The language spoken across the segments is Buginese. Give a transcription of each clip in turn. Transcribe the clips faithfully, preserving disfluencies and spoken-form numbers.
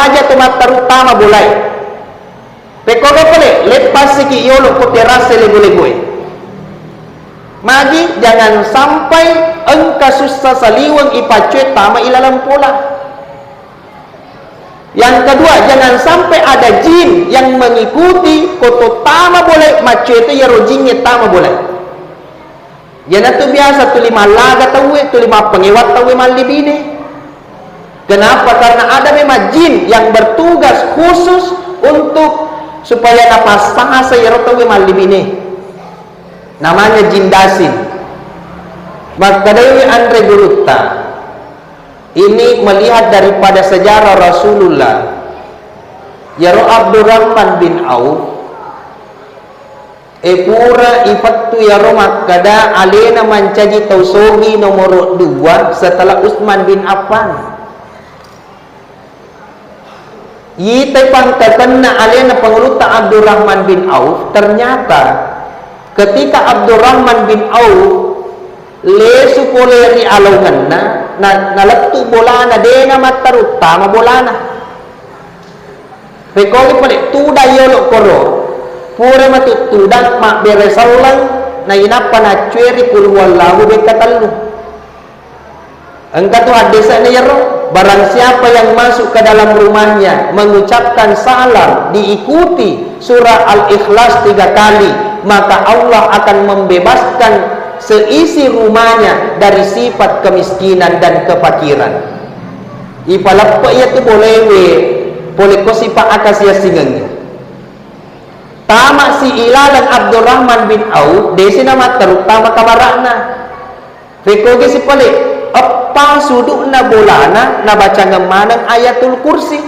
aja to matteru tama bolae. Pekkoga pole, leppasiki yolo ko terase lego-legoe. Magi jangan sampai engka sussa saliweng ipaccue tama ilaleng pola. Yang kedua, jangan sampai ada jin yang mengikuti ko to tama bolae, maccue to yero jingnge tama bolae. Iyanatu biasa tuli mallaga tauwe, tuli mappangewa tauwe mallibine. Kenapa? Karena ada memang jin yang bertugas khusus untuk supaya napassasa iyaro tauwe mallibine. Namanya jin dasin. Makkedaiwi anre gurutta, ini melihat daripada sejarah Rasulullah. Iyaro Abdurrahman bin Auf, E, pura ipettu iyaro makkeda alena mancaji tau sogi nomoro dua setelah Utsman bin Affan. Itai pangkatenna alena Pangulutta Abdurrahman bin Auf, ternyata ketika Abdurrahman bin Auf lesu pole ri alaungenna, na-, nalettu bolana, dena mattaruttama bolana. Pekkogi pale tudang yolo koro, pura matu tudang mabbere selleng, nainappa naccueri kul huwallahu bekka tellu. Engka tu haddese'na iyaro, barang siapa yang masuk ke dalam rumahnya mengucapkan salam diikuti surah Al-Ikhlas tiga kali, maka Allah akan membebaskan seisi rumahnya dari sifat kemiskinan dan kefakiran. Ipaleppe iyatu bolewe pole ko sipa akasiasingengnge. Tamasi ilaleng Abdurrahman bin Auf, desi namatteru tama kamara'na. Rekkogi sipale, eppa sudu'na bolana nabacangeng maneng Ayatul Kursi.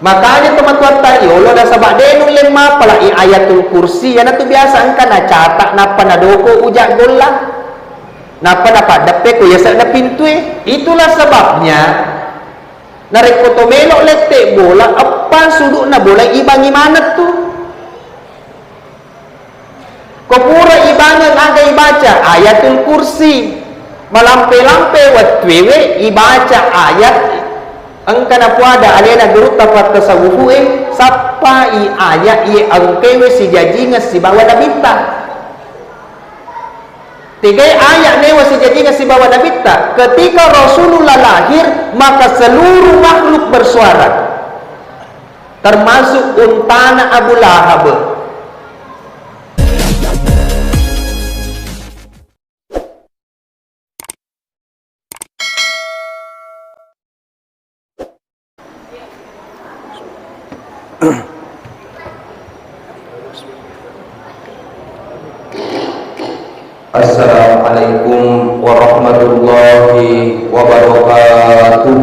Makanya tomatoatta riolo nasaba de nulle mapala i Ayatul Kursi, iyanatu biasa engka nacata nappa nadoko uja golla. Nappa napaddeppe ko yase'na pintue. Itulah sebabnya narekko to melo lette bola, eppa sudu'na bola ibangi maneng tu. Ko pura ibangeng aga ibaca Ayatul Kursi, malampe-lampe wettuewe ibaca ayat engka napuada alena gurutta pattasawufu'e, sappai ayat iye engkewe sijajingeng sibawa nabitta. Tegai ayat newa sijajingeng sibawa nabitta, ketika Rasulullah lahir, maka seluruh makhluk bersuara, termasuk untana Abu Lahab. Assalamualaikum warahmatullahi wabarakatuh.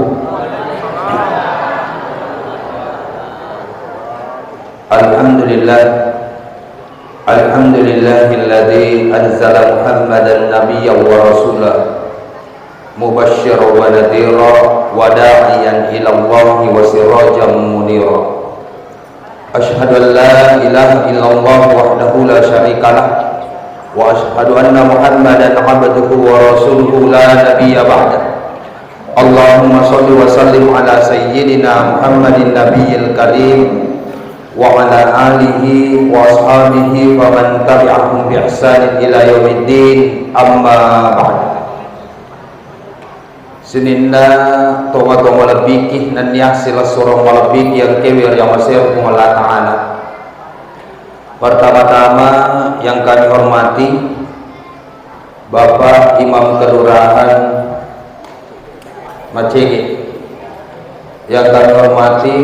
Alhamdulillah. Alhamdulillahilladzi anzala Muhammadan nabiyyan wa rasula, mubasysyiran wa nadhira, wa da'iyan ilallahi wa sirajan munira. Asyhadu an la ilaha illallah wahdahu la syarikalah, wa asyhadu anna Muhammadan abduhu wa rasuluhu la nabiyya ba'dah. Allahumma shalli wa sallim ala sayyidina Muhammadin nabiyil karim wa ala alihi wa ashabihi wa man tabi'ahum bi ihsanin ila yaumiddin, amma ba'd. Sininna tomatoa malebbiki nennia silessureng malebbiki engkewe ri amasero Puang Allah Ta'ala. Pertama-tama yang kami hormati Bapak Imam Kelurahan Macege, yang kami hormati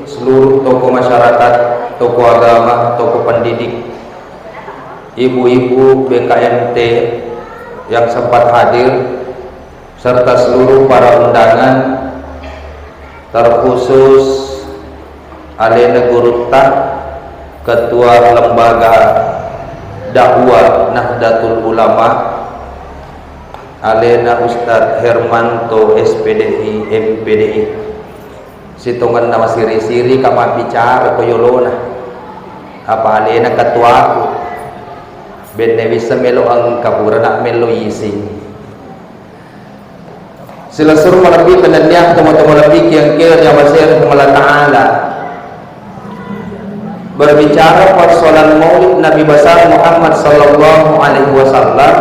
seluruh tokoh masyarakat, tokoh agama, tokoh pendidik, ibu-ibu B K M T yang sempat hadir, serta seluruh para undangan, terkhusus alena gurutta, Ketua Lembaga Dakwah Nahdlatul Ulama, alena Ustadz Hermanto, S P D I, M P D I. Sitongenna masiri-siri ka mabbicara ko yolona. Apa alena ketuaku. Benne wisseng melo engka purana melo ising. Silessureng malebbi tennia tomatoa malebbi kiengkere ri amasere Puang Allah Ta'ala. Berbicara persoalan maulid Nabi besar Muhammad sallallahu alaihi wasallam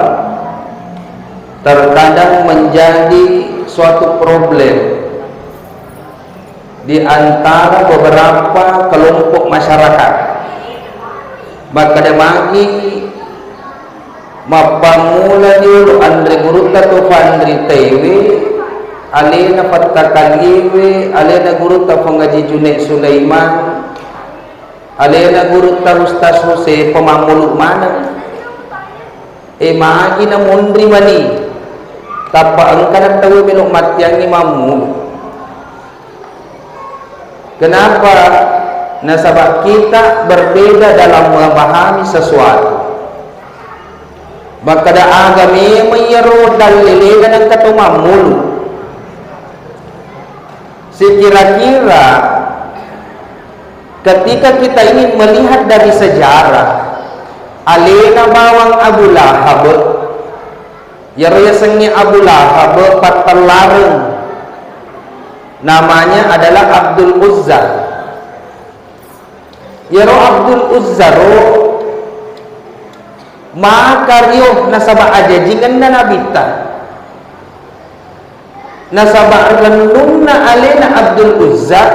terkadang menjadi suatu problem di antara beberapa kelompok masyarakat. Makkeda magi, mappammula jolo anre gurutta to fanritaiwe, alena Pattakalliwe, alena gurutta Puang Haji Junaid Sulaiman, alena gurutta Ustaz Hussein, pemammulu maneng. E, magi namonri mani, tappa engka na tauwe melo mattiangngi mammulu. Kenapa? Nasaba kita berbeda dalam memahami sesuatu. Makkeda aga memeng iyaro dallelena nengka to mammulu. Sekira-kira ketika kita ingin melihat dari sejarah, alena bawang Abu Lahab, iyaro yasengnge Abu Lahab pattellareng, namanya adalah Abdul Uzza. Iyaro Abdul Uzza ro maka rio nasaba ajajingenna Nabitta. Nasaba rennunna alena Abdul Uzza,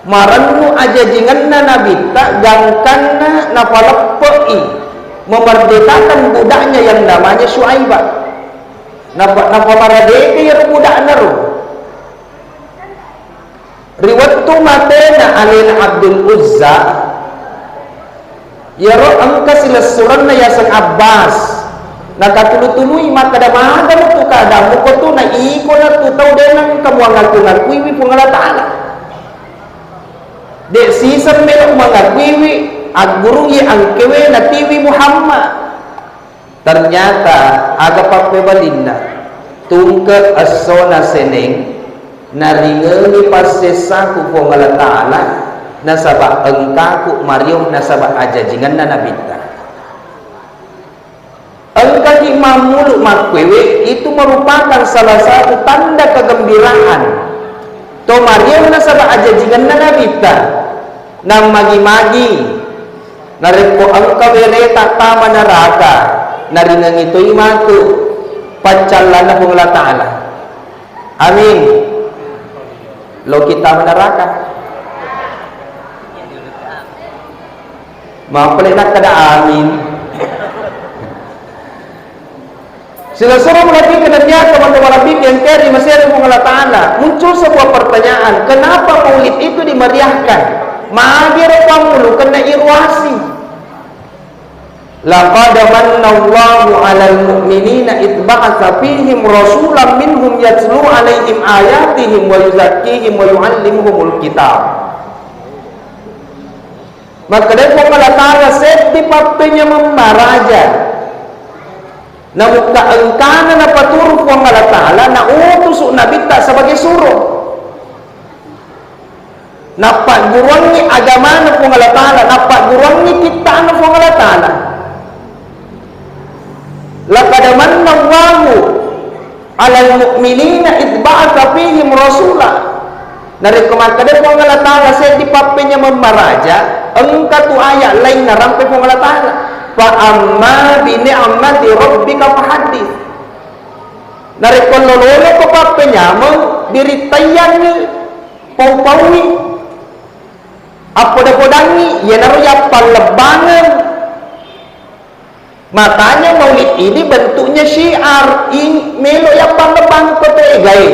marennu ajajingenna Nabitta gangkanna napaleppe'i memerdekakan budaknya yang namanya Syuaibah. Napa-, napamaradeka iyaro budakna ro. Ri wettu matena alena Abdul Uzza, iyaro engka silessurenna yaseng Abbas, nakatulu-tului makkeda, "Magana tu keadaanmu ko tu, na iko na tu tau de nengka muangaku-ngakuiwi Puang Allah Ta'ala. De siseng melo mangakuiwi, aggurungngi angkewe natiwi Muhammad." Ternyata aga pappebalinna, tungke essona Seneng, naringengi passessaku Puang Allah Ta'ala, nasaba engkaku mario nasaba ajajingenna Nabitta. Engkaki mammulu makkuewe, itu merupakan salah satu tanda kegembiraan. To mario nasaba ajajingenna Nabitta. Nammagi-magi, narekko engka wereta tama neraka, naringengi toi matu paccallanna Puang Allah Ta'ala. Amin. Loki tama neraka. Mapele nakkeda amin. Silessureng malebbi tennia tomatoa malebbi kiengkere ri amasere Puang Allah Ta'ala. Muncul sebuah pertanyaan, kenapa maulid itu dimeriahkan? Magero pammulukenna iruasi. Laqad manna Allahu 'alal mu'minina idz ba'atsa fihim rasulan minhum yatlu 'alaihim ayatihi wa yuzakkihim wa yu'allimuhumul kitab. Makkedai Puang Allah Ta'ala, seddi pappenyameng maraja. Namukka engkana napaturu Puang Allah Ta'ala, nautusu Nabitta sebagai suro. Nappagguruangngi agamana Puang Allah Ta'ala, nappagguruangngi kittana Puang Allah Ta'ala. Laqad manna Allahu 'alal mu'minina idz ba'atsa fihim rasula. Narekko makkeda Puang Allah Ta'ala seddi pappenyameng maraja, engka tu ayat laing narampe Puang Allah Ta'ala. Fa amma bi ni'mati rabbika fahaddits. Narekko lolongeng ko pappenyameng, birittaiyangngi, pau-paui, appoda-podangngi, iyanaro yappallebbangeng. Makanya maulid ini bentuknya syiar, ing-, melo yappallebbang ko to egae.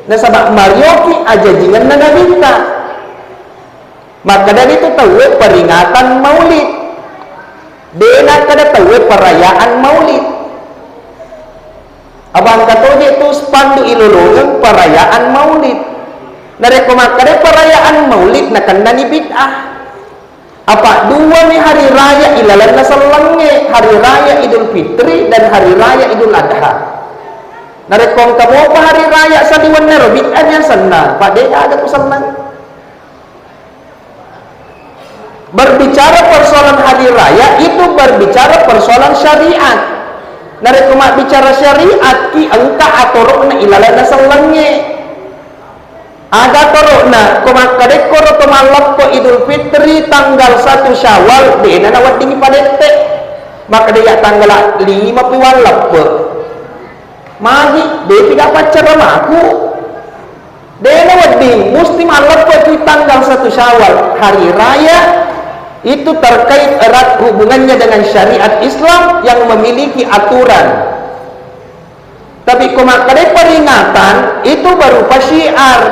Nasaba marioki ajajingenna Nabitta. Makkedani tu tauwe peringatan maulid. De nakkeda tauwe perayaan maulid. Abangka toje tu spanduk ilolongeng perayaan maulid. Narekko makkeda perayaan maulid, nakennani bid'ah. Apa duami hari raya ilalenna sellengnge, hari raya Idul Fitri dan hari raya Idul Adha. Narekko engka mopa hari raya saliwennero bid'ah ni asenna, apa de gaga kuselleng. Berbicara persoalan hari raya itu berbicara persoalan syariat. Narekko mabbicara syariat ki, engka atoro'na ilalenna sellengnge. Aga atoro'na? Ko makkadekkoro to malleppe Idul Fitri tanggal satu Syawal, de'na naweddingi padette. Makkeda, "Iya tanggal lima pi walleppe." Magi, de'pi ga paccaramaku. De'na wedding, musti malleppeki tanggal satu Syawal, hari raya itu terkait erat hubungannya dengan syariat Islam yang memiliki aturan. Tapi ko makkeda peringatan, itu berupa syiar.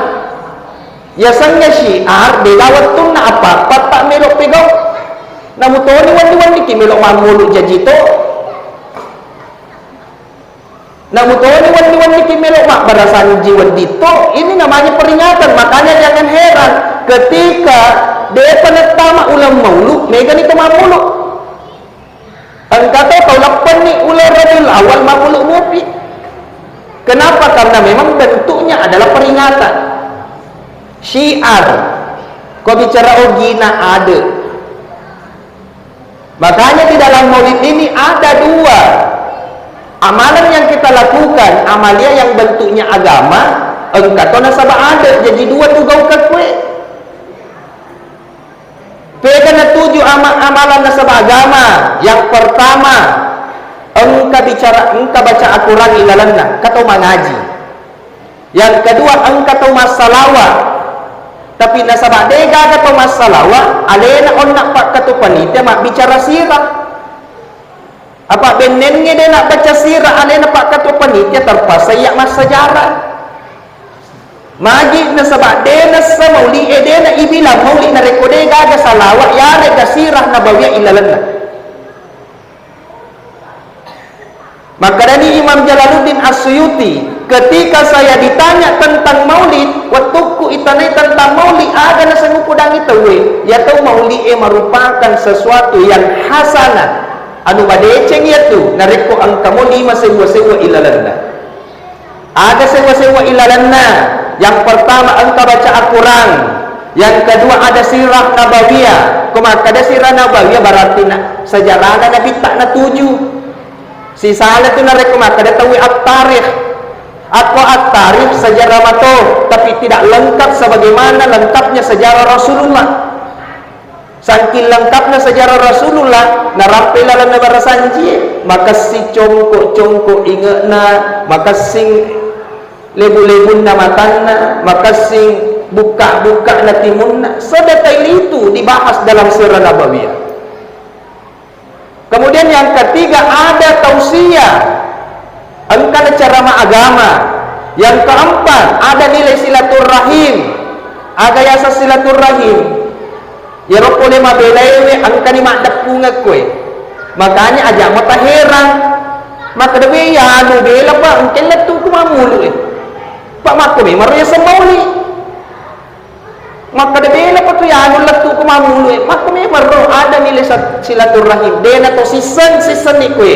Yasengnge syiar, de'ga wettunna apa-apa ta melo pegau. Namutoni wenni-wenniki melo mammulu jaji to. Namutoni wenni-wenniki melo mabbarasanji wedding to, ini namanya peringatan. Makanya jangan heran ketika de'pa nattama uleng maulu, megani to mammulu. Engka to tau leppenni uleng Rabiul Awal mammulu mupi. Kenapa? Karena memang bentuknya adalah peringatan. Syiar. Ko bicara ogina ade. Makanya di dalam maulid ini ada dua amalan yang kita lakukan, amalia yang bentuknya agama, engka to nasaba adat, jadi dua tu gauka kue. Pega natuju ama-, amalan nasaba agama, yang pertama, engka bicara, engka baca Al-Quran ilalenna, engka to mangaji. Yang kedua, engka tau massalawa. Tapi nasaba de'gaga tau massalawa, alena onna pakketua panitia mabbicara sirah. Apa bennengnge de' nabbaca sirah alena pakketua panitia, terpaksa iya massajara. Magi nasaba de' nassa mauli e, de' naibilang mauli narekko de'gaga salawa yarega sirah nabawia ilalenna. Makkedani Imam Jalaluddin As-Suyuti, "Ketika saya ditanya tentang maulid, wettukku itanai tentang maulid, aga nasengukudangi tauwe, iya tau maulid e merupakan sesuatu yang hasanah, anu madeceng iyatu, narekko engka mo lima sewwa-sewwa ilalenna." Aga sewwa-sewwa ilalenna? Yang pertama, engka baca Al-Quran. Yang kedua, ada sirah nabawiyah. Ko makkeda sirah nabawiyah, berarti na, sejarahna nabitta natuju. Sisala tu narekko makkeda tauwe at-tarikh. Akko at-tarikh sejarah mato, tapi tidak lengkap sebagaimana lengkapnya sejarah Rasulullah. Sangking lengkapna sejarah Rasulullah, narampe lalenna barasanjie, makessing congko-congko inge'na, makessing lebu-lebunna matanna, makessing bukka-bukkana timunna. Sedetail itu dibahas dalam Sirah Nabawiyah. Kemudian yang ketiga, ada tausiah. Engkana ceramah agama. Yang keempat, ada nilai silaturrahim. Aga yaseng silaturrahim? Iyaro pole mabelaewe engkani maddeppungeng koe. Makanya aja' mataherang. Makkeda, "We, iyanu bela, Pak, engka lettuku mammulu e. Pak, makko memang ro yaseng mauli." Makkeda, "Bela pa tu yanu lettuku mammulu e." Makko memang ro ada nilai sa-, silaturrahim. Dena to sisseng, sissenni koe.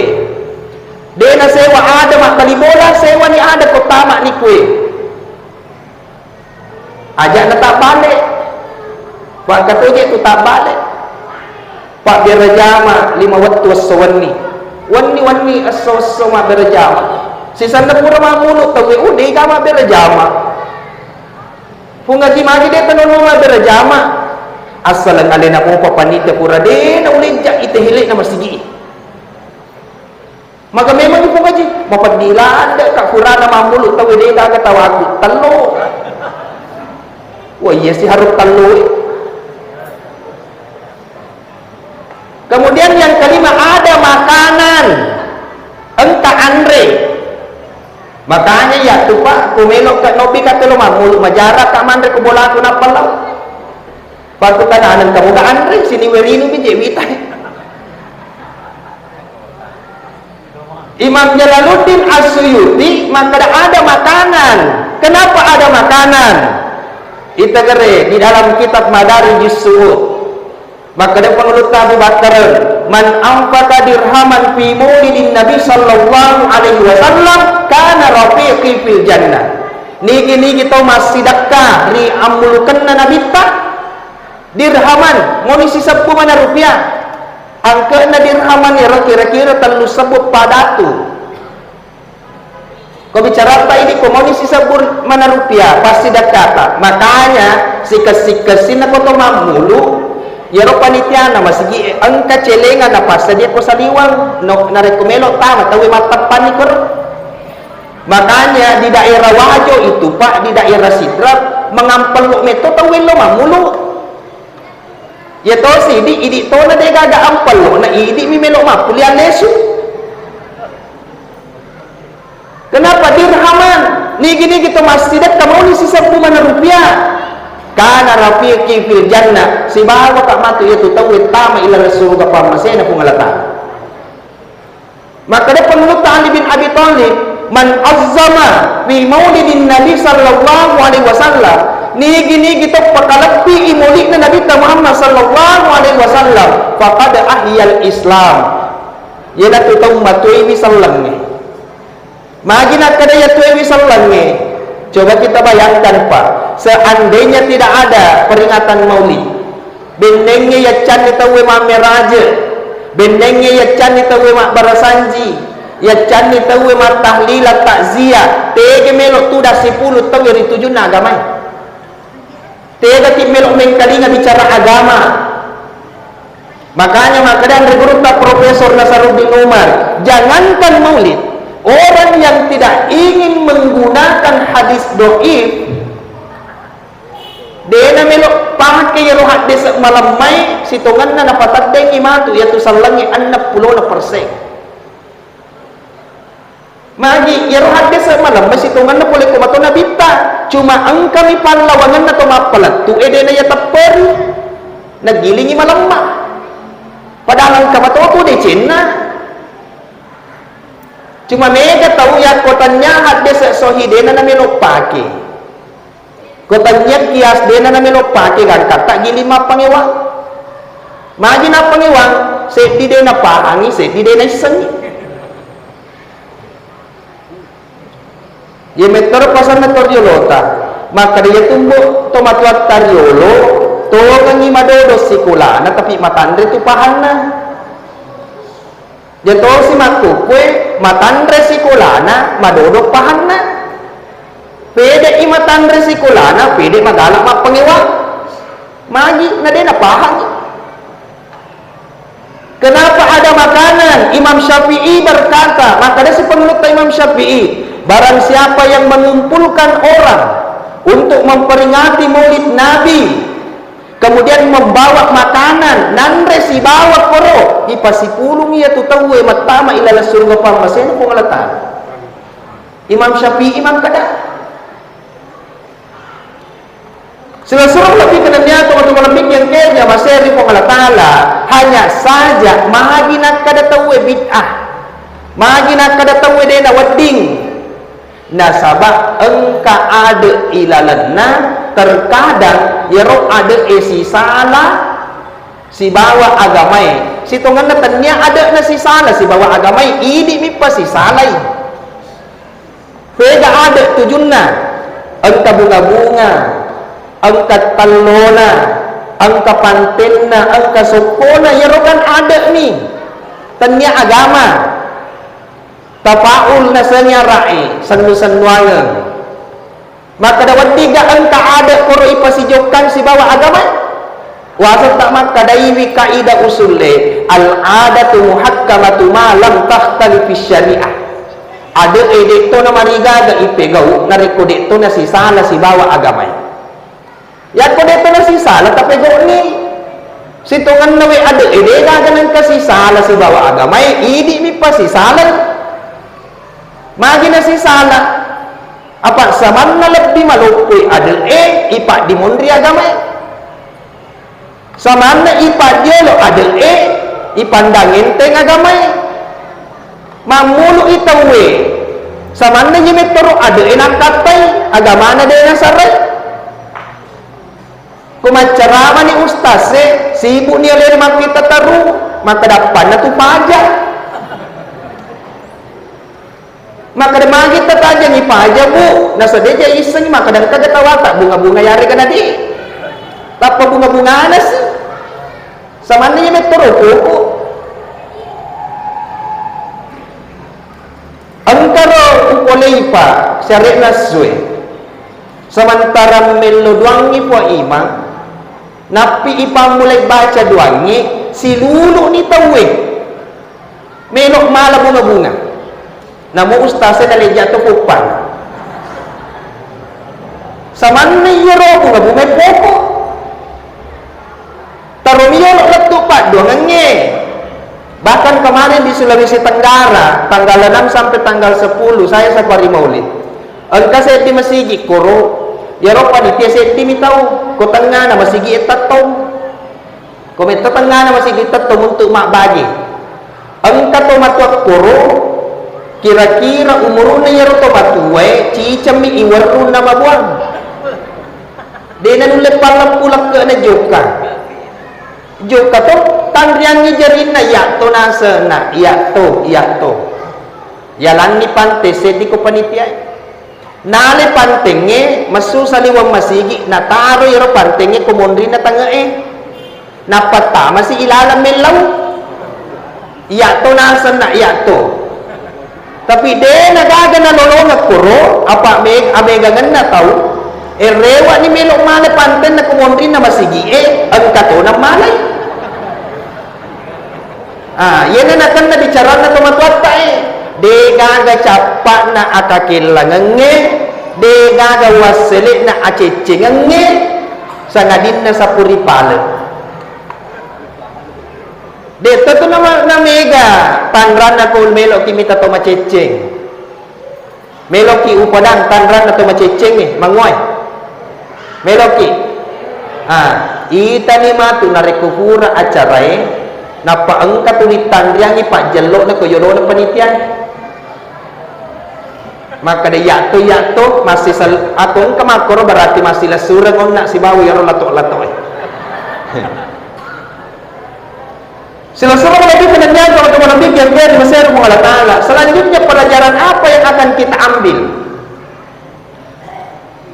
Dena sewa ada mabbali bola, sewani ada ko tamani koe. Aja' na tabbale. Wangka toje tu tabbale. Pabbere jama lima wettu esso wenni. Wenni-wenni esso-esso mabbere jama. Sisenna pura mammulu tauwe, oh, dega mabbere jama. Pung Haji magi de' tenonno mabbere jama. Assaleng alena mopa panitia pura de' naulejja ite hilekna masigi. Maga memang Pung Haji, mapeddi ladde' ka purana mammulu tauwe de' gaga tawaku. Tello. Wah, iya si harus tello. Kemudian yang kelima, ada makanan. Engka anre. Makanya iya tu, Pak, ku melo ka nopi ka telo mammulu majara ka manre ku bolaku nappa lao. Pakkutananeng kamu ga anre, sini werinu mi je witai. Imam Jalaluddin As-Suyuti makkeda ada makanan. Kenapa ada makanan? Itegere di dalam kitab Madarijus Su'ud. Makkeda Pangulutta Abu Bakar, "Man anfaqa dirhaman fi maulidin Nabi sallallahu alaihi wasallam kana rafiqi fil jannah." Nigi-nigi tau massidakka ri ammulukenna Nabitta, dirhaman, moni sisebbu mana rupiah. Angke'na dirhaman ero kira-kira tellu sebbu padatu. Ko bicara apa ini, ko moni sisebbu mana rupiah, pasti dakata. Makanya, sikessi-kessinna ko to mammulu, yero panitiana masigi engka celenga na passadia ko saliwang, no, narekko melo tama, tauwe mattappanni koro. Makanya di daerah Wajo itu, Pak, di daerah Sidrap, mengampello metto tauwe lo mammulu. Ya to sidi, idi tona de gaga ampello, na idi mi melo mappuli alesu. Kenapa dirhaman? Nigi-nigi to massidekka mauni sisebbu mana rupiah. Kana rafiqi fil jannah, sibawa ka matu yatu tauwe tama ila surga pammasena Puang Allah Ta'ala. Makkeda pangulutta Ali bin Abi Thalib, "Man azzama fi maulidin Nabi sallallahu alaihi wasallam," nigi-nigi to pakalebbi i maulidna Nabitta Muhammad sallallahu alaihi wasallam, faqad ahyal Islam. Iyanatu tau matuaiwi sellengnge. Magi nakkeda iyatuewi sellengnge? Coba kita bayangkan, Pak, seandainya tidak ada peringatan Maulid, bennengnge yaccanni tauwe mammeraje, bennengnge yaccanni tauwe mabbarasanji, yaccanni tauwe mattahlila, takziah, tege melo tudang sipulung tauwe ri tujunna agamae. Tegaki melo mengkalinga bicara agama. Makanya makkeda anre gurutta Profesor Nasaruddin Umar, jangankan maulid, orang yang tidak ingin menggunakan hadis doif, dena melo pake yero haddese malemmai, sitongenna napateddengi matu yatu sellengnge enneng pulona persen. Magi, iyaro haddese malemma sitongenna pole ko mato nabitta. Cuma engkami pallawangenna to mappalettu e, dena iya tepperi. Nagilingi malemma. Padahal engka mato tu decenna. Cuma mega tau yakko tannya haddese sohi dena namelo pake. Ko tannia kias dena namelo pake gangkatta giling mappangewang. Magi nappangewang, seddi de napahangi, seddi de naissengi. Ye mettoro pasanna to riolota, makkeda ye tumbo to matuatta riolo, tongengi madodo sikolana tapi matanre tu pahanna. Jatosi makkukkue matanre sikolana madodo pahanna. Pede i matanre sikolana, pede magala mappangewang. Magi na de napahangi. Kenapa ada makanan? Imam Syafi'i berkata, makkeda si pangulutta Imam Syafi'i, barang siapa yang mengumpulkan orang untuk memperingati maulid Nabi, kemudian membawa makanan, nanre sibawa koro, ipasipulung iyatu tauwe mattama ilaleng suruga pammasena Puang Allah Ta'ala. Imam Syafi'i makkeda. Silessureng lebbi kenannia tomatoa malebbi yang kenya maseri Puang Allah Ta'ala, hanya saja magi nakkeda tauwe bid'ah, magi nakkeda tauwe de nawedding. Nasaba engka ade ilalenna, terkadang iyaro ade e sisala sibawa agamae. Sitongenna tennia ade na sisala sibawa agamae, idi mi pasisalai. Pega ade tujunna, engka bunga-bunga, engka tellona, engka pantenna, engka sokkona, iyaro kan ade mi. Tennia agama. Tafaul nasengngi ara'e, sennu-sennuangeng. Makkeda weddigga engka ade koro ipasijokkang sibawa agama? Wasetta makkedaiwi kaidah usulle, al-adatu muhakkamatu ma lam takhtalifis syariah. Ade e de'to namarigaga ipegau narekko de'to nasisala sibawa agamae. Yakko de'to nasisala tapegau'ni. Sitongenna we ade e de'gaga nengka sisala sibawa agamae, idi mi pasisalai. Magi nasisala? Apa samanna lebbi maloppoi ade e, ipaddimonri agamae. Samanna ipaddiolo ade e, ipandang enteng agamae. Mammulu i tauwe. Samanna je mettoro ade e nakkattai, agamana de nasarai. Ko maccaramani ustaz e, sibuk ni alena makkitta taru, makkeda appanna tu paja. Makkeda magi tatajengi paja, Bu, nasedeja issengi makkeda engkaga tawata bunga-bunga yarega nadi. Tappa bunga-bungana si. Samanna iya mettoro koko. Engkaro Poleipa syare'na essue. Sementara mello duangngi Puang Imang, nappi ipammulai baca duangngi, silulu'ni tauwe. Melo mala bunga-bunga. Namo ustaz e naleja to poppa. Samanna iyaro bunga-bunga poko. Taro miyolo lettu padduangengnge. Bahkan kemarin di Sulawesi Tenggara, tanggal enam sampai tanggal sepuluh, saya safari maulid. Engka seddi masigi koro, iyaro panitia seddi mi tau, ko tengngana masigi e tettong. Ko metto tengngana masigi tettong untuk mabbaje. Engka to matoa koro, kira-kira umuru'na iyaro to matoae, cicemmi iwerrung namabuang. De' nanulle palleppu lekke'na jokka. Jokka to, tanriangngi jarinna, iya to naseng, na, iya to, iya to. Yalanni pante seddi ko panitiae. Nale pantengnge, messu saliweng masigi, nataro iyaro pantengnge ko monrinna tange'e. Nappa tamasi ilaleng mellau. Iya to naseng, na, iya to. Tapi de' nagaga nalolongeng koro, apa me-, amegangenna tau, e, rewani melo male pantenna ko monrinna masigi e, engka to namalai. Ah, iyena nakenna bicaranna to matoatta e, de' gaga cappa'na akakellangengnge, de' gaga wassele'na aceccengengnge, sangadinna sapuri pale. De' tetu nama-, namega tanranna ko meloki mita to macecceng. Meloki upadang tanranna to maceccengnge, mangoe. Meloki. Ah, itani matu narekko pura acarae, nappa engka tuli tanriangngi pajjello'na ko yolona panitiae. Makkeda, "Iyatto, iyatto, massisel-, ako engka makkoro berarti massilessureng onna sibawa iyaro lato-latoe." Silessureng lebih penantian kalau cuma lebih yang biar dimasero Puang Allah Ta'ala. Selanjutnya, pelajaran apa yang akan kita ambil?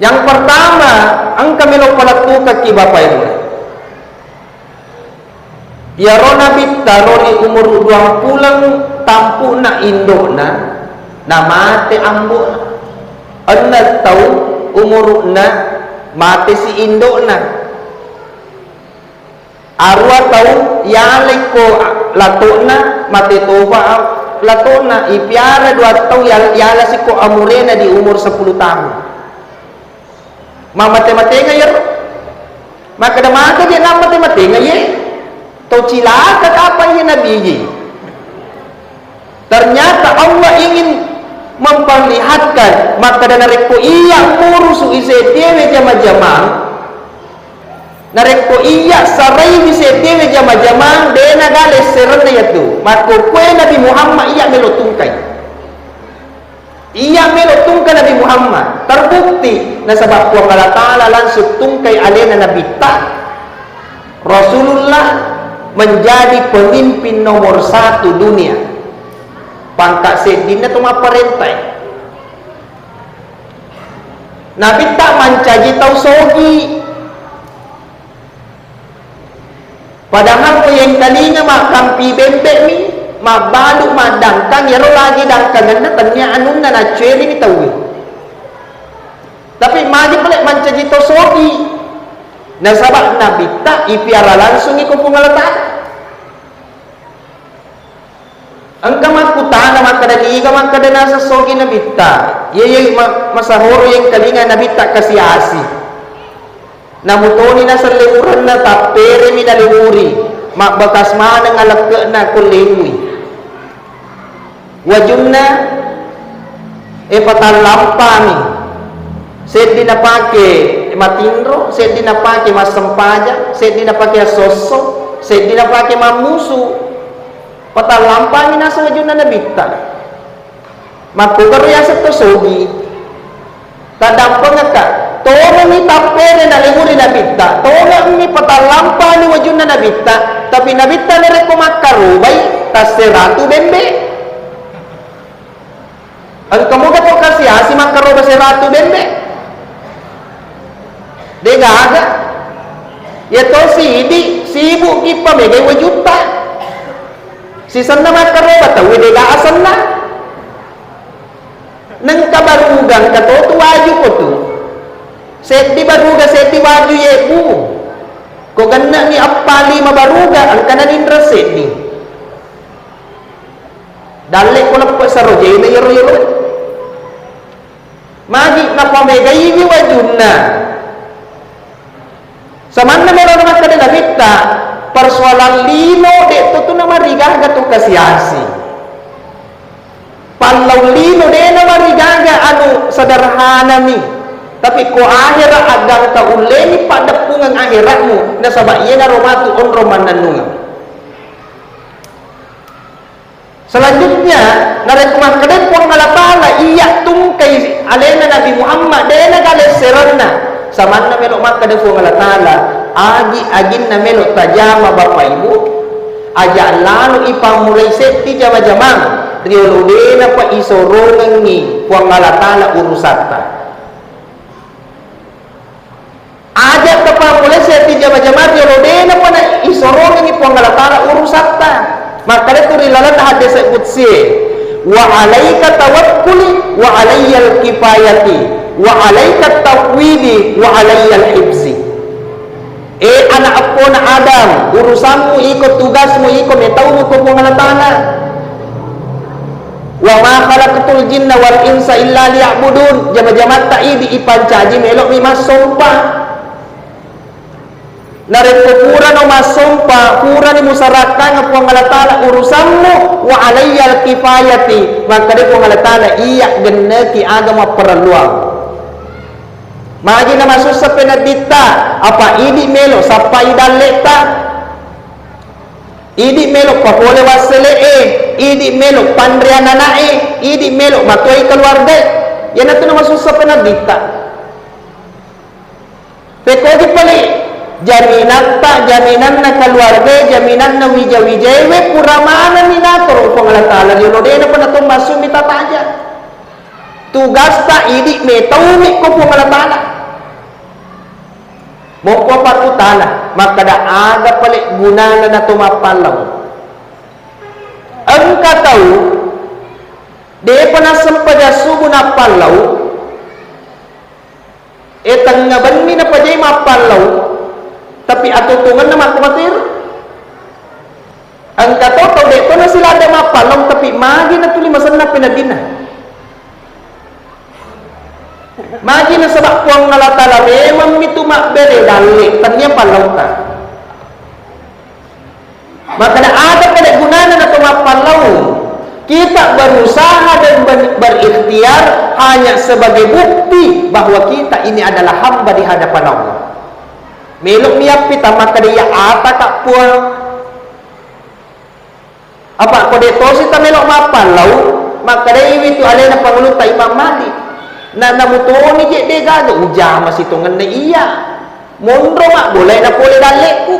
Yang pertama, engka melo palettukekki Bapak Ibu. Iyaro Nabitta ro ri umur duang puleng tampu'na indo'na, namate ambo'na. Enneng taung umuru'na, matesi indo'na. Arua taung yalekko lato'na, mate tofa lato'na, ipiara dua taung yal-, yalasikko amurena di umur sepuluh tahun. Mammate-matenga iyaro. Makkeda maka je nammate-matenga iye. Tau cilaka kapang iye nabi iye. Ternyata Allah ingin memperlihatkan, makkeda narekko iya murusu i seddewe jama-jamang, narekko iya sarai i seddewe jama-jamang, de naga lesserenna iyatu. Makkokkoe Nabi Muhammad iya melo tungkai. Iya melo tungka Nabi Muhammad, terbukti nasaba Puang Allah Ta'ala langsung tungkai alena Nabitta, Rasulullah menjadi pemimpin nomor satu dunia. Pangkat seddinna to mapparentae. Nabitta mancaji tau sogi. Padahal ko yengkalinga makkampi bembe'mi, mabbalu, maddangkang, iyaro lagi dangkangenna tennia anunna naccuerimi tauwe. Tapi magi pale mancaji to sogi. Nasaba Nabitta ipiara langsungi ko Puang Allah Ta'ala. Engka makkutana makkeda, niga makkeda naseng sogi Nabitta? Iye, iye, ma-, masahoro yengkalinga Nabitta kasi-asi. Namutoni naseng lewurenna, tapperemi nalewuri. Mabbekas maneng alekke'na ko lewui. Wajunna, e, patallampami. Seddi napake matinro, seddi napake massempajang, seddi napake assosso, seddi napake mammusu. Patallampami naseng wajunna Nabitta. Makkogaro yaseng to sogi. Taddampengekka, tongenni tappere nalewuri Nabitta, tongenni patallampani wajunna Nabitta, tapi Nabitta narekko makkarobai tasseratu bembe. Engka moga to kasi-asi makkaroba seratu bembe? Degaga. Iya to sidi, sibukki pamegai wajutta. Sisenna makkaroba tauwe dega asenna. Nengka baruga, engka to tu waju ko tu. Seddi baruga, seddi waju yebbu. Ko genneni eppa lima baruga, engkana ninreng seddi. Dalle ko leppe saro jena yero yolo. Magi napamegaiwi wajunna. Samanna melo na makkeda Nabitta, persoalan lino de' to tu namarigaga tu kasi-asi. Pallau lino de' namarigaga anu sederhanami. Tapi ko ahera aggangka ulleni paddeppungeng aheratmu, nasaba iyanaro matu onrong mannennungeng. Selanjutnya, narekko makkeda Puang Allah Ta'ala, iya tungkai alena Nabi Muhammad, de' nagalesserenna. Samanna melo makkeda Puang Allah Ta'ala, agi-aginna melo tajama Bapak Ibu, aja lalo ipammulai seddi jama-jamang, riolo de' napa isorongengngi Puang Allah Ta'ala urusatta. Aja tapammulai seddi jama-jamang riolo de' napa na isorongengngi Puang Allah Ta'ala urusatta. Makkeda tu ri lalenna hadis qudsi, "Wa alaika tawakkuli wa alayyal kifayati wa alaika tafwidi wa alayyal hifzi." E anak eppona Adam, urusammu iko, tugasmu iko, metaumu ko Puang Allah Ta'ala. "Wa ma khalaqtul jinna wal insa illa liya'budun." Jama-jamatta idi ipancaji melo'mi massompa. Narekko purano massompa, purani musarakkang Puang Allah Ta'ala urusammu, wa alayyal kifayati, makkeda Puang Allah Ta'ala, iya genneki aga mapparelluang. Magi namasussa penedditta, apa idi melo sappai dalle'ta. Idi melo papole wassele'e, idi melo panre anana'e, idi melo matuai keluargae. Iyanatu namasussa penedditta. Pekkogi pale jaminatta, jaminanna keluargae, jaminanna wija-wijaewe, pura manenni natoro Puang Allah Ta'ala, riolo de'na pernah to massumi tataja. Tugasta idi metaumi ko Puang Allah Ta'ala. Mokko pakkutana, makkeda aga pale gunana nato mappallau? Engka tau de'pa nassempajang subuh nappallau, e tengnga benni napajai mappallau, tapi atutungenna makkumatiro. Engka to tau de'to nasiladde mappallau, tapi magi natuli masenna peneddinna. Magi nasaba Puang Allah Ta'ala memang mitu mabbere dalle, tennia pallauta. Makkeda aga pale gunana nato mappallau? Kita berusaha dan ber-, berikhtiar hanya sebagai bukti bahwa kita ini adalah hamba di hadapan Allah. Melo miappi tamakkeda iya ataka Puang. Apa ko de' tosi tamelo mappallau, makkedaiwi tu alena pangulutta Imam Malik. Na namutoni je de' gaga, ujama sitongenna iya. Monro mabbolai napole dalle'ku.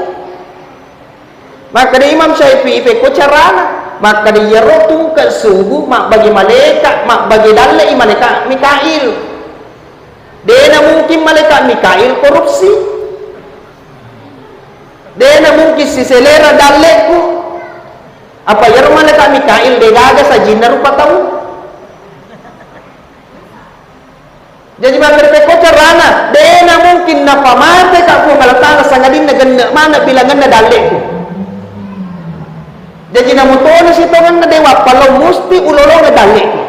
Makkeda Imam Syafi'i, pekko carana? Makkeda iyaro tungke subuh mabbage malaeka, mabbage dalle'i malaeka Mikail. De' namungkin malaeka Mikail korupsi. De' namungkin siselera dalle'ku. Apa iyaro malaeka Mikail de' gaga sajinna rupa tau. Jaji makkeda pekko carana, de' namungkin napamateka Puang Allah Ta'ala sangadinna genne' maneng bilangenna dalle'ku. Jaji namutoni sitongenna de' wappallau, musti ulolongeng dalle'ku.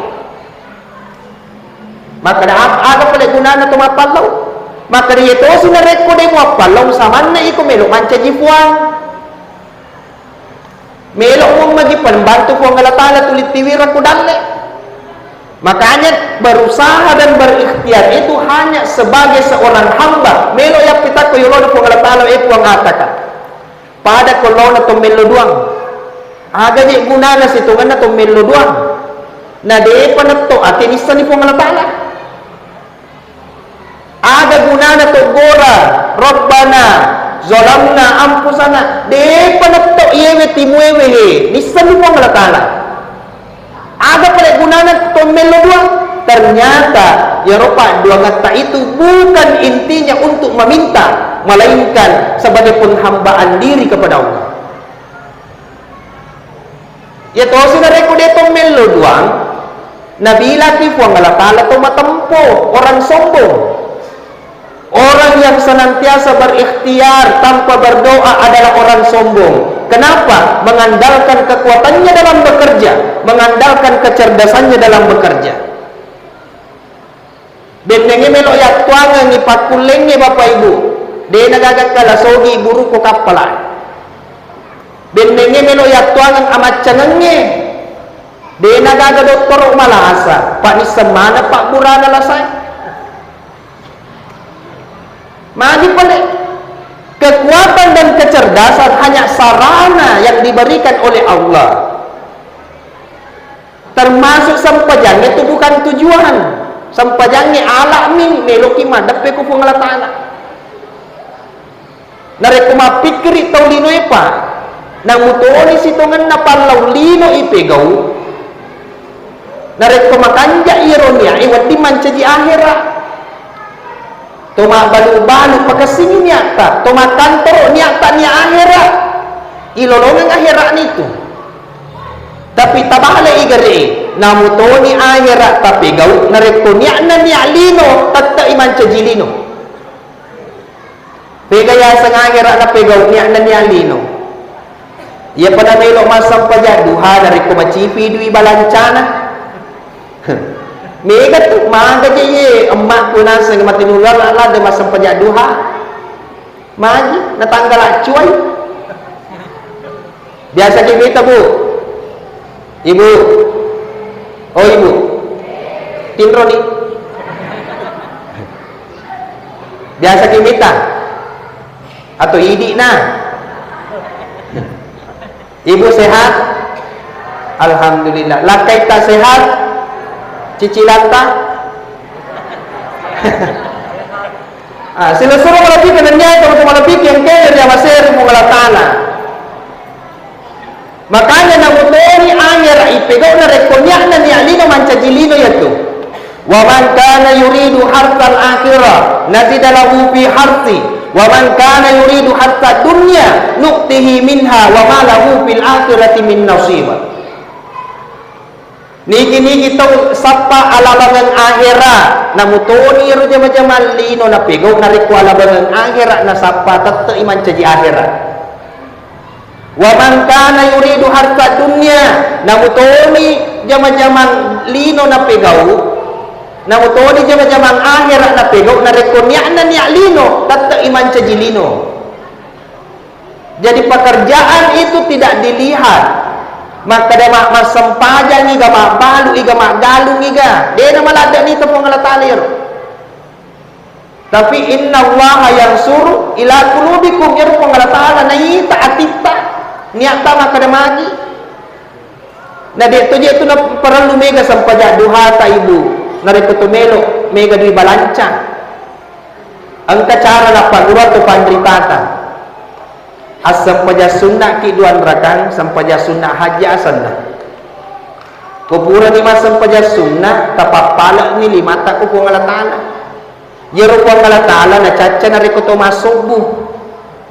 Makkeda ap-, aga pale gunana to mappallau? Makkeda iya tosi narekko de' muappallau, samanna iko melo mancaji Puang. Melo mummagi pembantu Puang Allah Ta'ala tuli tiwireng ku dalle. Makanya berusaha dan berikhtiar itu hanya sebagai seorang hamba. Melo yappitakko yolona Puang Allah Ta'ala, e Puang ataka. Pada ko laona to mello duang. Aga je gunana sitongenna to mello duang? Na de'pa netto ate nissani Puang Allah Ta'ala. Aga gunana to gora, "Rabbana zalamna anfusana." De'pa netto iyewe timuewe he, nissani Puang Allah Ta'ala. Aga pale gunana to mello duang? Ternyata iyaro padduangetta itu bukan intinya untuk meminta, melainkan sebagai penghambaan diri kepada Allah. Iya tosi narekko de' to mello duang, Nabilaki Puang Allah Ta'ala to matempo, orang sombong. Orang yang senantiasa berikhtiar tanpa berdoa adalah orang sombong. Kenapa? Mengandalkan kekuatannya dalam bekerja, mengandalkan kecerdasannya dalam bekerja. Bennenge melo yattuangengi pakkullengnge, Bapak Ibu, de nagaga kala sogi buru ko kappala. Bennenge melo yattuangeng amaccangengnge, de nagaga dottoro malasa, panisseng maneng pabburana lasae. Magi pale, kekuatan dan kecerdasan hanya sarana yang diberikan oleh Allah. Termasuk sempajangnge itu bukan tujuan. Sempajangnge alami meloki maddeppe ku Puang Allah Ta'ala. Narekko mappikkiri tau linoe pa, namutoni sitongenna pallau lino ipegau. Narekko makanja iyaro niae wedding mancaji ahera. To mabbalu-balu pakessingi niatta, to makkantoro niatta nia ahera. Ilolongeng ahera'na itu. Tapi tabale igere, namutoni ahera tapegau, narekko nia'na nia lino, tette'i mancaji lino. Pega yaseng ahera napegau nia'na nia lino. Iya pada melo massempajang duha narekko macipi dui balancana. Mega tu, maga je ye emmakku naseng mati nulala lada massempajang duha. Magi, natanggala cuai. Biasa ki mita, Bu? Ibu. Oh, Ibu. Tinro ni. Biasa ki mita? Atau idi na? Ibu sehat? Alhamdulillah. Lakkaita sehat? Cicilanta? Ah, silessureng malebbiku nennia tomatoa malebbiku engkae ri amasei ri Puang Allah Ta'ala. Makanya namutoni ahera ipegau narekko nia'na nia lino mancaji lino yatu. Wa man kana yuridu hartsal akhirah nazida lahu fi hartsi wa man kana yuridu hartsad dunya nu'tihi minha wa ma lahu fil akhirati min nasib. Nigi-nigi tau sappa alabangeng ahera, namutoni ero jama-jamang lino napegau narekko alabangeng ahera nasappa tette'i mancaji ahera. Wa man kana yuridu hartsad dunya, namutoni jama-jamang lino napegau, namutoni jama-jamang ahera napegau narekko nia'na nia lino tette'i mancaji lino. Jadi pekerjaan itu tidak dilihat. Makkeda ma-, massempajang iga, mabbalu iga, maggalung iga, de namaladde nita Puang Allah Ta'ala iyaro. Tapi innallaha yansuru ila qulubikum, iyaro Puang Allah Ta'ala naita atitta, niatta makkeda magi. Na de to je tu na parellu mega sempajang duhata, Ibu, narekko to melo mega dui balanca. Engka cara nappaguru atau panritata. Assempajang sunnaki duanrakang, sempajang sunna hajji asenna. Ko purani massempajang sunna, tapappale'ni limatta ko Puang Allah Ta'ala. Iyaro Puang Allah Ta'ala nacacca narekko to massobbu,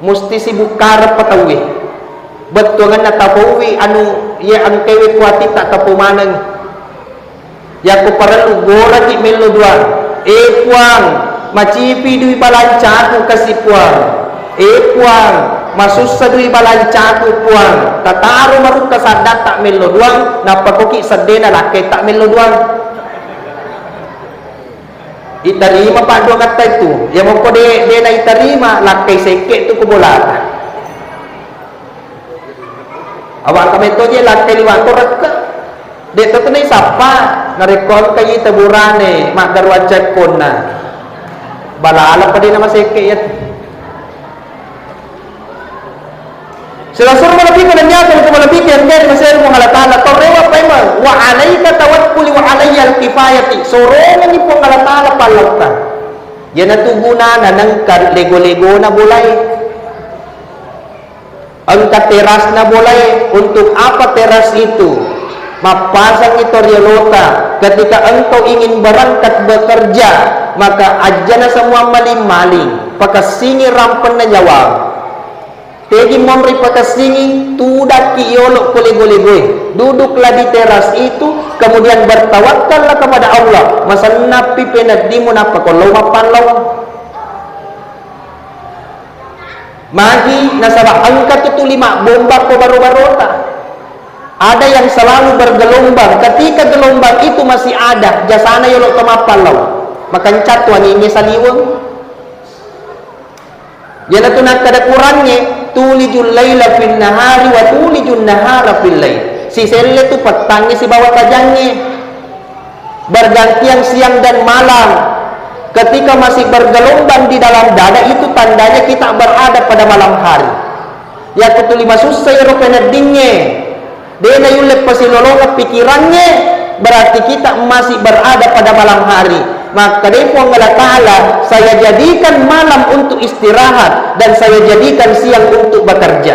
musti sibukkareppa tauwe. Bettuangenna tapauwi anu iya engkaewe kuatitta tapau maneng. Yakko parellu goraki mello duang. Eh Puang, macipi dui balancaku kasi Puang. Eh Puang, masussa dui balancaku Puang. Tataro marukka saddatta mello duang, nappa koki seddena lakkaitta mello duang. Itarima padduangetta itu. Iya mokko de, de naitarima, lakkai sekke tu ku bolata. Awak engka metto je lakkai liwatto rekke. Dek to tenai sappa, narekko engka ita burane maggaruang cekkonna. Balala pa de namasekke iya tu. Silessureng malebbiku nennia tau malebbiku engkae ri masei ri Puang Allah Ta'ala, tau rewa paimeng, wa alaika tawakkuli wa alayyal kifayati, sorongengngi Puang Allah Ta'ala pallautta. Iyanatu gunana nengka lego-legona bolae. Engka terasna bolae. Untuk apa teras itu? Mappasangngi to riolota, ketika engkau ingin berangkat bekerja, maka ajjana semua maling-maling, pakessingi rampenna nyawa. Tegi monro ipakessingi, tudakki yolo ko lego-legoe. Duduklah di teras itu, kemudian bertawakkallah kepada Allah. Masennappi peneddimu nappa ko lao mappallawang. Magi nasaba engka tu tuli mabbomba ko baro-barota. Ada yang selalu bergelombang. Ketika gelombang itu masih ada, jasana yolo to mappallawang. Makencang tu angingnge saliweng. Iyanatu nakkeda Qurangnge, "Tulijul laila fin nahari wa tulijun nahara fil lail." Siselle tu pettangnge sibawa tajangnge. Bergantian siang dan malam. Ketika masih bergelombang di dalam dada, itu tandanya kita berada pada malam hari. Yakko tuli masussa ero peneddingnge, de' nayulle pasilolongeng pikirangnge, berarti kita masih berada pada malam hari. Makkedai Puang Allah Ta'ala, "Saya jadikan malam untuk istirahat dan saya jadikan siang untuk bekerja."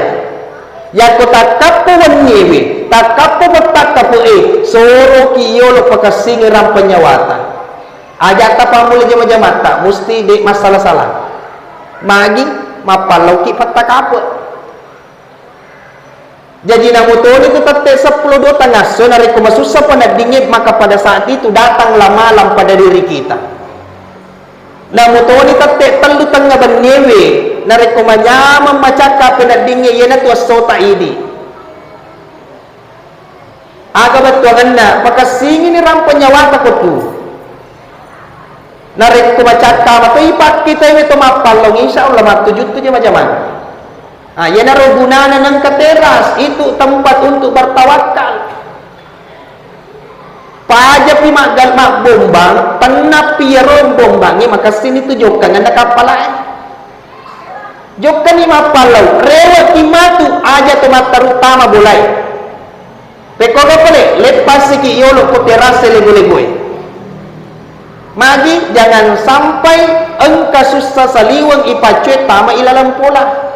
Yakko takkappo wenniewe, takkappo pettakkape'e, soroki yolo pakessingi rampa nyawata. Aja' tapammula jama-jamatta, musti de' massala-sala. Magi mappallauki pettakape'. Jaji namutoni tu tette seppulo dua tengasso, narekko masussa peneddingnge, maka pada saat itu datanglah malam pada diri kita. Namutoni tette tellu tengnga benniewe, narekko manyameng macakka peneddingnge, iyanatu essota idi. Aga bettuangenna, pakessingini rampo nyawata ko tu. Narekko macakka matoi pakkitaiwi to mappallong, insya Allah mattujuttu jama-jamang. Ah, iyanaro gunana nengka teras, itu tempat untuk bertawakal. Pajapi maggal-, mabbombang, tennappi iyaro bombangnge makessini tu jokkangenna kappalae. Jokkani mappallau, rewe'ki matu, aja to mattaruttama bolae. Pekkoga pale, leppasiki yolo ko terase lego-legoe. Magi jangan sampai engka sussa saliweng ipaccue tama ilaleng pola.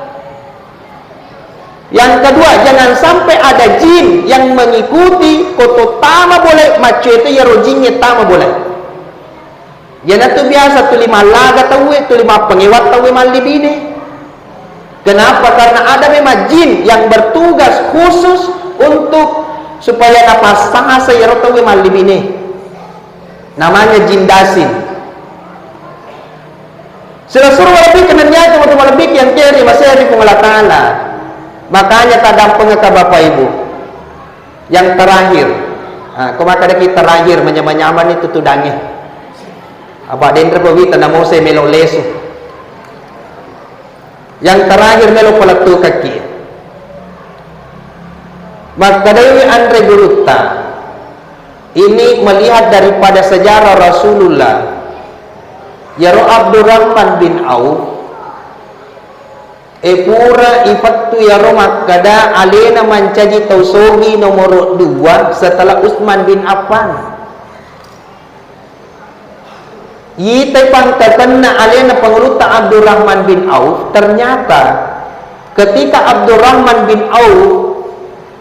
Yang kedua, jangan sampai ada jin yang mengikuti ko to tama bolae, maccue to iyaro jingnge tama bolae. Iyanatu biasa tuli mallaga tauwe, tuli mappangewa tauwe mallibine. Kenapa? Karena ada memang jin yang bertugas khusus untuk supaya napassasa iyaro tauwe mallibine. Namanya jin dasin. Silessureng malebbiku nennia tomatoa malebbiku yang keri maseri Puang Allah Ta'ala. Makanya tadampengka Bapak Ibu. Yang terakhir. Ah, ko makkadaki terakhir, manyamang-nyamang itu tudangnge. Apa denre pawita namose melo lesu. Yang terakhir melo palettukakki. Makkedaiwi anre gurutta, ini melihat daripada sejarah Rasulullah, iyaro Abdurrahman bin Auf, e, pura ipettu iyaro makkeda alena mancaji tau sogi nomoro dua setelah Utsman bin Affan. Itai pangkatenna alena Pangulutta Abdurrahman bin Auf, ternyata ketika Abdurrahman bin Auf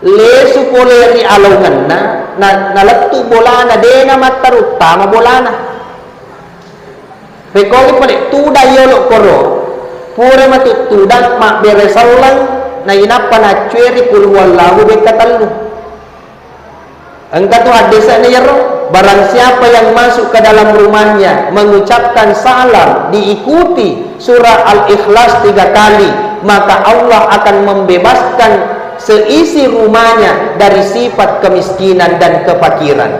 lesu pole ri alaungenna, na-, nalettu bolana, dena mattaruttama bolana. Rekkogi pole tudang yolo koro, pura matu tudang mabbere selleng, nainappa naccue ri Qul Huwallahu bekka tellu. Engka tu haddese'na iyaro, barang siapa yang masuk ke dalam rumahnya mengucapkan salam diikuti surah Al-Ikhlas tiga kali, maka Allah akan membebaskan seisi rumahnya dari sifat kemiskinan dan kefakiran.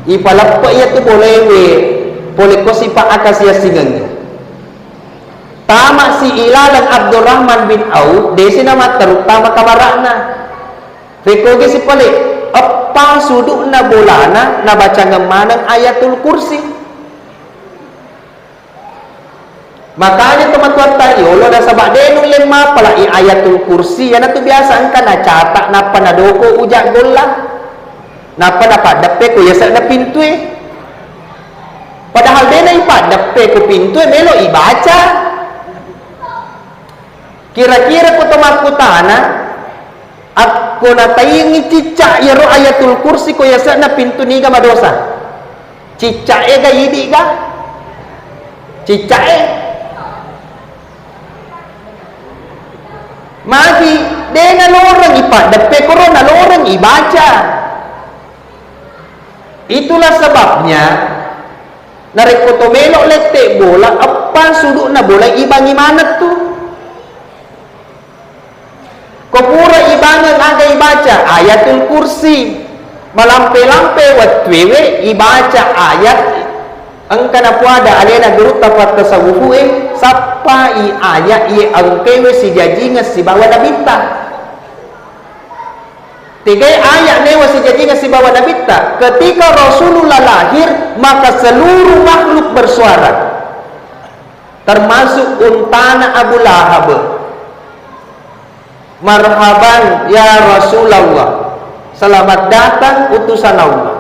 Ipaleppe iyatu bolewe pole ko sipa akasiasingengnge. Tamasi ilaleng Abdurrahman bin Auf, desi namatteru tama kamara'na. Rekkogi sipale, eppa sudu'na bolana nabacangeng maneng Ayatul Kursi. Makanya tomatoatta yolo nasaba de nulle mapalai Ayatul Kursi, iyanatu biasa engka nacata nappa nadoko uja golla. Nappa napaddeppe ko yase'na pintue. Padahal de naipaddeppe ko pintue, melo ibaca. Kira-kira ko to makkutana, akko nataingi cicca iyaro Ayatul Kursi ko yase'na pintu, niga madosa? Ciccae ga, idi ga? Ciccae. Loreng ipaddeppe, korona loreng ibaca. Itulah sebabnya, narekko to melo lette bola, eppa sudukna bola ibangi maneng tu. Ko pura ibangeng aga ibaca, Ayatul Kursi. Malampe-lampe wettuewe ibaca ayat engka napuada alena gurutta pattasawufu'e, sappai ayat ye engkewe sijajingeng sibawa nabitta. Tegai ayat newa sijajingeng sibawa nabitta? Ketika Rasulullah lahir, maka seluruh makhluk bersuara. Termasuk untana Abu Lahab. "Marhaban ya Rasulullah, selamat datang utusan Allah."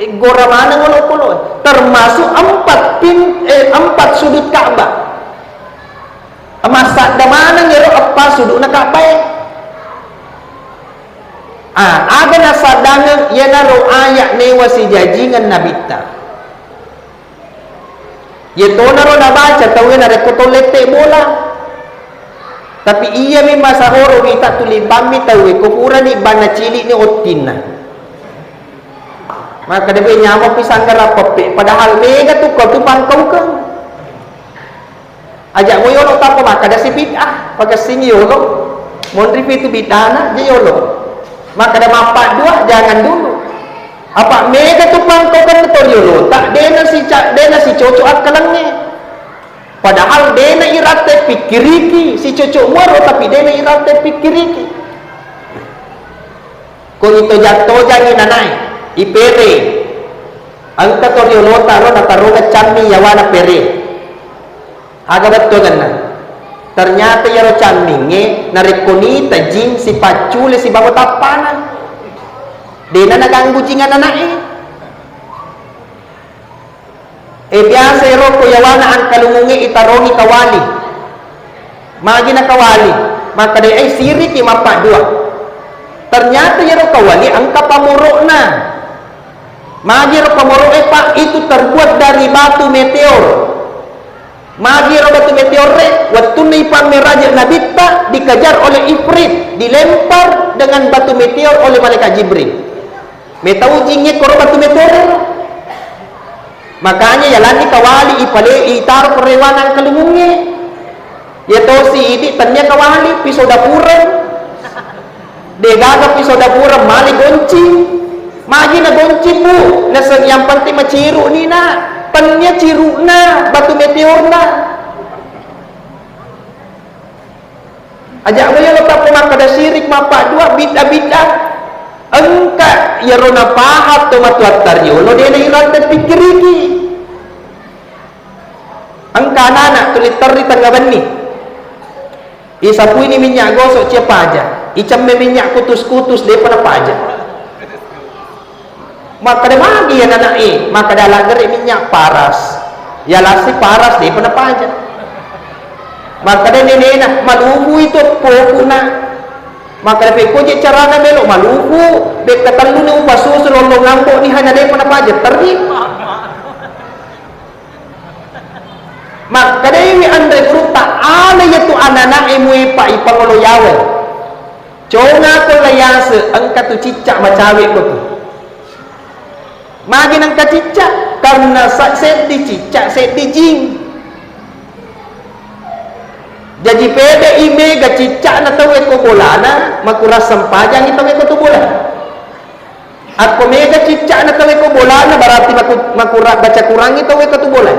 Eh, gora maneng olokolo. Termasuk empat pin-, eh, empat sudut Ka'bah. Massadda maneng ero eppa sudukna Ka'bah e. Ah, aga nasaddangeng iyanaro ayat newa sijajingeng nabitta. Iyatonaro nabaca tauwe narekko to lette bola. Tapi iyami masahoro wita tuli bammi tauwe ko purani banna cilikni ottinna. Makkeda, "Be, nyameng pi sanggara peppe, padahal mega tu kau tu pangkaukeng." Aja mo yolo tappa makkeda si bid'ah, pakessingi yolo. Monri pi tu bid'ahna, je yolo. Makkeda mappaddua, jangan dulu. Apa mega tu pangkaukenna to riolota, dena si ca-, dena si cocok akkalengnge. Padahal dena iratte pikkiriki, si cocok muaro tapi dena iratte pikkiriki. Ko itojang-tojangi nanae, ipere. Engka to riolota ro natarongeng cammi yawana pere. Aga bettuangenna? Ternyata iyaro cammingnge narekko nita jing sipaccule sibawa tappana. Dena naganggu jing ananae. Eh, biasa ero ko yawana angkalumungnge itarongi kawali. Magi nakawali? Makkeda, "Eh, siriki mappaddua." Ternyata iyaro kawali engka pamoro'na. Magi ero pamoro'e, Pak? Itu terbuat dari batu meteor. Magi ero batu meteorre? Wettunna ipammeraje nabitta, dikejar oleh Ifrit, dilempar dengan batu meteor oleh malaikat Jibril. Metau jingnge koro batu meteorre. Makanya yalanni kawali ipale-, itaro kerewana angkalumungnge. Iya tosi idi tennia kawali, piso dapureng. Degaga piso dapureng, mali goncing. Magi na goncing, Bu? Naseng yang penting maciru ni, Nak. Tennia ciruna, batu meteorna. Aja mo yolo tappa makkeda sirik, mappaddua, bid'ah-bid'ah. Engka iyaro napahang to matuatta riolo, dena iratte pikkiriki. Engka anana tuli terri tengnga benni. Isapuini minyak gosok, cia paja. Icemme minyak kutus-kutus, depa napaja. Makkeda, "Magi ya, Nak, e?" Makkeda, "Laggere minyak paras." Yalassi paras, depa napaja. Makkeda nenena, "Malufu itu pokuna." Makkeda, "Pekko je carana melo malufu, bekka telluni upasusu lollong ambo ni hanya depa napaja." Terri. Makkedaiwi anre gurutta, "Ala iyatu anana'e muepa ipangolo yawa. Congako layase, engka tu cicca macawe ko tu." Magi nengka cicca? Karena sa-, seddi cicca, seddi jing. Jaji pede i mega ciccana tauwe ko bolana, makurang sempajangi tauwe ko tu bola. Akko mega cicca'na tauwe ko bolana, berarti maku-, makura-, baca kurangi tauwe ko tu bola.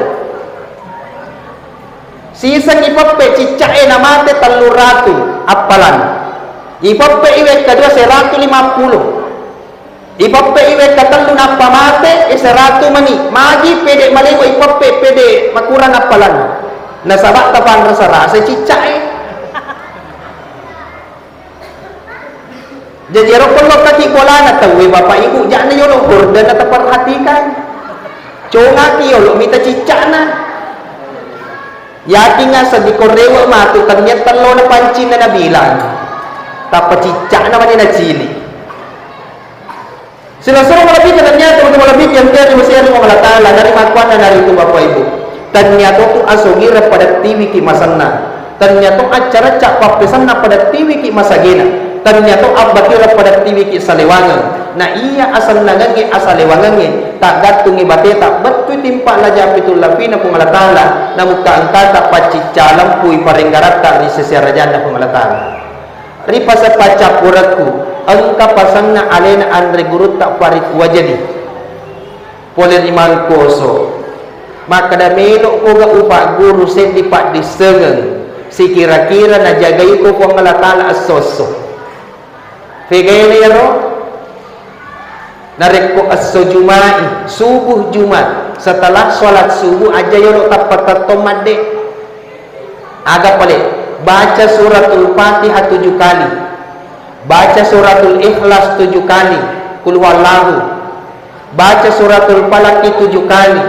Siseng ipeppe cicca'e namate tellu ratu appalan. Ipeppe iwe kedua seratu lima puluh. Ipeppe iwe ketellu nappa mate, e seratu mani. Magi pede malewa ipeppe pede makurang appalan. Nasaba tapanrasa-rasa cicca'e. Jaji ero ko lokkaki bolana tauwe, Bapak Ibu, ja'na yolo gorden na taperhatikan. Congaki yolo mita cicca'na. Yakinga seddi ko rewe matu tennia tellona pancinna nabilang. Tappa cicca'na mani nacili. Silessureng malebbiku, tennia tu malebbiku yang tiada masih Allah Ta'ala, narimakkuanna naritu Bapak Ibu. Tennia to tu asogireng pada tiwiki masenna. Tennia to accaracca pappesanna pada tiwiki masagena. Tennia to abbatira pada tiwiki salewangeng. Na iya asennangengnge asalewangengnge, taggattungngi bateta, bettui timpa laja pitu lapina Puang Allah Ta'ala, namukka engkata paccicca lempui parenggaratta ri sese arajanna Puang Allah Ta'ala. Ri pasa paccappurekku, engka pasenna alena anre gurutta Farid Wajadi. Pole ri Mangkoso. Makkeda, "Melo'ko ga upagguru seddi paddissengeng, sikira-kira najagaiko Puang Allah Ta'ala esso-esso." Fegaena iyaro? Narekko esso Juma'i, subuh Jumat, setelah sholat subuh aja yolo tappa tettong madde. Aga pale, baca suratul Fatihah tujuh kali, baca suratul Ikhlas tujuh kali, Qul huwallahu, baca suratul Falaq tujuh kali,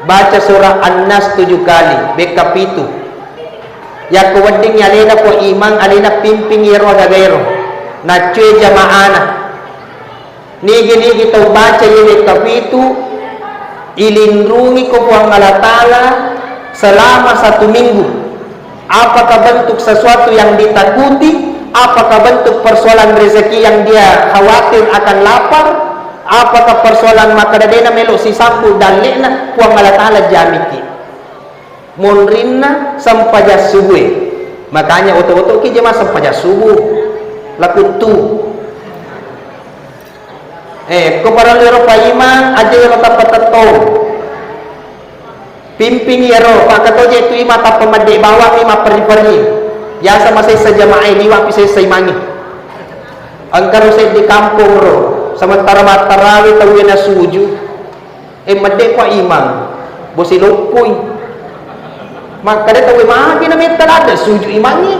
baca surah An-Nas tujuh kali, bekka pitu. Yakko wedding alena ko imang, alena pimping iyaro agagaero, naccue jamaana. Nigi-nigi tau baca iye wekka pitu, ilindungi ko Puang Allah Ta'ala selama satu minggu. Apakah bentuk sesuatu yang ditakuti? Apakah bentuk persoalan rezeki yang dia khawatir akan lapar? Apakah persoalan makkeda de'na melo sisambu dalle'na? Puang Allah Ta'ala jamiki. Monrinna sempajang subuh e. Makanya oto-oto ki jema sempajang subuh. Lakuttu. Eh, ko parellu ero paimang, aja ero tappa tettong. Pimping ero, pakkatoje tu ima tappa medde bawang, ima peri-peri. Biasa masessa jamaah e, liwa pi sessa imangi. Engka ro seddi kampong ro, sementara mattarawe tauwe nasuju. Eh, medde kwa imang, bosi loppoi. Makkeda tauwe, "Magi na metta ladde suju imangnge?"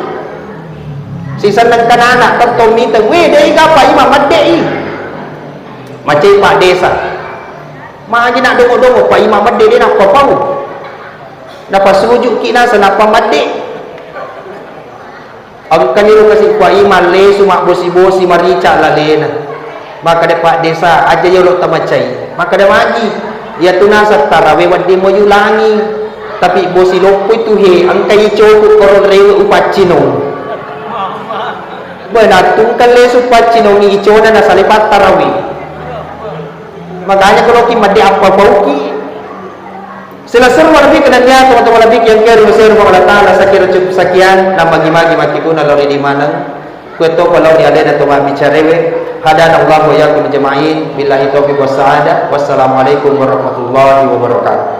Sisenneng kanana tettong miteng, "We, de' gapa imang medde i." Macai Pak Desa. "Magi na dongo-dongo Pak Imang medde de nappa pau." Napasuju ki nasa nappa medde. Engkani ro kasi Pak Imang lesu mabbosi-bosi marica lalena. Makkeda Pak Desa, "Aja yolo tamacai." Makkeda, "Magi?" "Iyatu naseng tarawe wedding mo yulangi. Tapi bosi loppoi tu he, engka icoku koro rewe upaccinong." Be, nattungkang lesu paccinong icona nasale pattarawe. Makanya koloki medde appa pauki. Silessureng malebbiku nennia tomatoa malebbiku yang keri maseru Puang Allah Ta'ala, sakira cukup sekian, namagi-magi makkibuna lao ri limaneng. Kuettopa lao ri alena to mabbicarewe. Hadanallahu wa iyyakum ajma'in. Billahi taufiq was sa'adah. Wassalamualaikum warahmatullahi wabarakatuh.